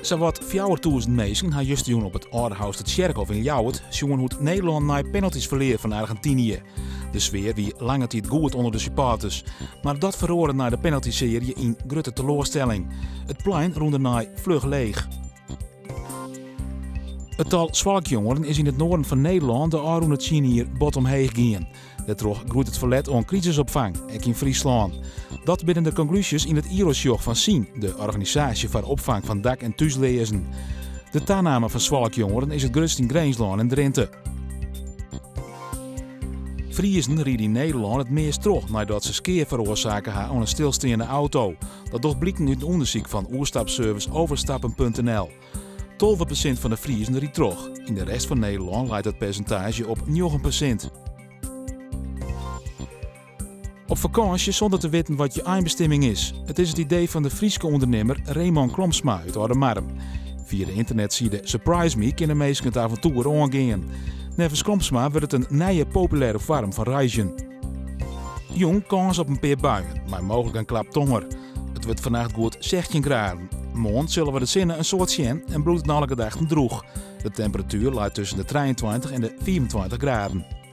Sawat 4000 minsken ha justerjûn op it Aldehoustertsjerkhôf yn Ljouwert sjoen hoe't Nederlân nei penaltys ferlear fan Argentinië. De sfear wie lange tiid goed ûnder de supporters, mar dat feroare nei de penaltysearje yn grutte teloarstelling. It plein rûn dêrnei fluch leech. It tal swalkjongeren is yn it noarden fan Nederlân de ôfrûne tsien jier bot omheech gien. Dêrtroch groeit it ferlet oan krisisopfang, ek yn Fryslân. Dat binne de konklúzjes yn it jieroersjoch fan Zienn, de organisaasje foar opfang fan dak en thúsleazen. De taname fan swalkjongeren is it grutst yn Grinslân en Drinte. Friezen ride yn Nederlân it meast troch neidat se skea feroarsake ha oan in stilsteande auto. Dat docht bliken út in ûndersyk fan oerstapservice overstappen.nl. 12% fan de Friezen rydt troch. Yn de rest fan Nederlân leit dat persintaazje op 9%. Op fakânsje sûnder te witten wat je einbestimming is. It is it idee fan de Fryske ûndernimmer Remon Klomsma út Aldemardum. Fia de ynternetside Surprise Me kinne minsken it aventoer oangean. Neffens Klomsma wurdt it in nije populêre foarm fan reizgjen. Jûn kâns op in pear buien, mei mooglik in klap tonger. It wurdt fannacht goed 16 graden. Moarn sille we de sinne in soad sjen en bliuwt it nei alle gedachten drûch. De temperatuer leit tusken de 23 en de 25 graden.